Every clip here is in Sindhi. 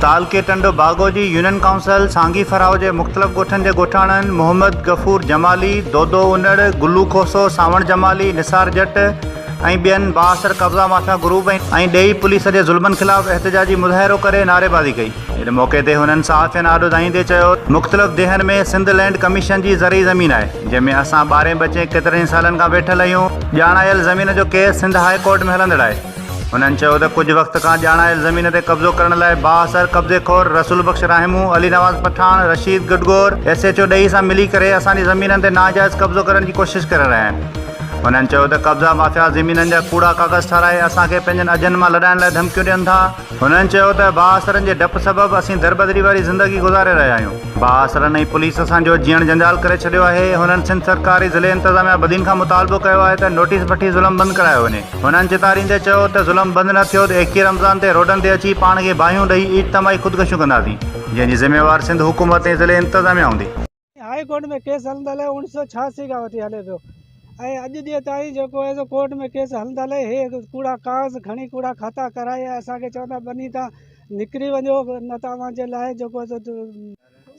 تعلقي ٽنڊو باگو جي يونين ڪائونسل سانگي فراهو جي مختلف ڳوٺن جي ڳوٺاڻن محمد غفور جمالي، دودو انڙ، گلو کوسو، سانوڻ جمالي، نثار جٽ ۽ ٻين بااثر قبضا مافيا گروپ ۽ ڏيهي پوليس جي ظلمن خلاف احتجاجي مظاهرو ڪري نعريبازي ڪئي. ان موقعي تي هنن صحافين آڏو دانهيندي چيو ته مختلف ديهن ۾ سنڌ لينڊ ڪميشن جي زرعي زمين آهي جنهن ۾ اسان ٻارهين ٻچين ڪيترن ئي سالن کان ويٺل آهيون، ڄاڻايل زمين جو ڪيس سنڌ هاء ڪورٽ ۾ هلندڙ آهي. هنن چيو ته ڪجهه وقت کان ڄاڻايل زمين تي قبضو ڪرڻ لاء بااثر قبضي خور Rasool Bakhsh Rahmoon, Ali Nawaz Pathan, Rasheed Gadgor, S H O Dihi سان ملي ڪري اسان جي زمينن تي ناجائز قبضو ڪرڻ جي ڪوشش ڪري رهيا آهن. هنن چيو ته قبضا مافيا زمينن جا ڪوڙا ڪاغذ ٺهرائي اسان کي پنهنجن اجهن مان لڏائڻ لاء ڌمڪيون ڏين ٿا. هنن چيو ته بااثرن جي ڊپ سبب اسين دربدري واري زندگي گذاري رهيا آهيون. بااثرن ۽ پوليس اسان جو جيئڻ جنجال ڪري ڇڏيو آهي. هنن سنڌ سرڪار ۽ ضلعي انتظاميا بدين کان مطالبو ڪيو آهي ته نوٽيس وٺي ظلم بند ڪرايو وڃي. هنن چتاريندي چيو ته ظلم بند نه ٿيو ته ايڪيهه رمضان تي روڊن تي اچي پاڻ کي باهيون ڏئي اجتماعي خودڪشيون ڪنداسين، جنهن جي ذميوار سنڌ حڪومت ۽ ضلعي انتظاميا هوندي. هاء ڪورٽ ۾ ڪيس هلندل آهي اوڻيھ سو ڇهاسي کان وٺي هلي پيو ۽ اڄ ڏينهن تائين جيڪو آهي سو ڪورٽ ۾ ڪيس هلندل آهي هي ڪوڙا ڪاغذ کڻي ڪوڙا کاتا ڪرائي ۽ اسان کي چوندا ٻني تان نڪري وڃو نه ته اوهان جي لاء جيڪو آهي سو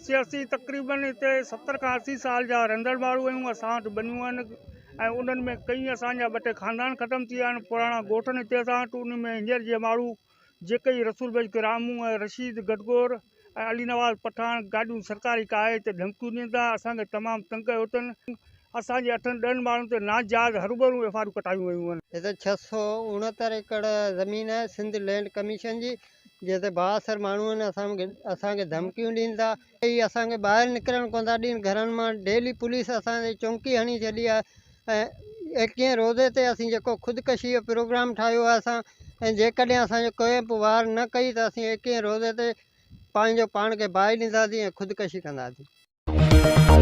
سي اسين تقريبن هتي ستر کان اسي سال جا رهندڙ ماڻهو آهيون اسان وٽ ٻنيون آهن ۽ انهن ۾ ڪئين اسان جا ٻه ٽي خاندان ختم ٿي ويا آهن پراڻا ڳوٺ آهن هتي اسان وٽ ان ۾ هينئر جي ماڻهو جيڪي رسول بخش گرامون ۽ رشيد گڊگور ۽ علي نواز پٺاڻ گاڏيون سرڪاري ڪاهي هتي ڌمڪيون ڏين ٿا اسان کي تمام تنگ ڪيو اٿن اسان جي اٺن ڏهن ماڻهن تي ناجائز هروڀرو ايف آرون ڪٽايون ويون آهن. هتي 669 ايڪڙ زمين آهي سنڌ لينڊ ڪميشن جي جنهن تي بااثر ماڻهو آهن اسان کي اسان کي ڌمڪيون ڏين ٿا اهي اسان کي ٻاهر نڪرڻ ڪونه ٿا ڏين گهرن مان ڊيلي پوليس اسان تي چونڪي هڻي ڇڏي آهي ۽ ايڪيهين روزي تي اسين جيڪو خودڪشي جو پروگرام ٺاهيو آهي اسان ۽ جيڪڏهن اسان جو ڪنهن به وار نه ڪئي ته اسين ايڪيهين روزي تي پنهنجو پاڻ کي باهه ڏينداسين ۽ خودڪشي ڪنداسين.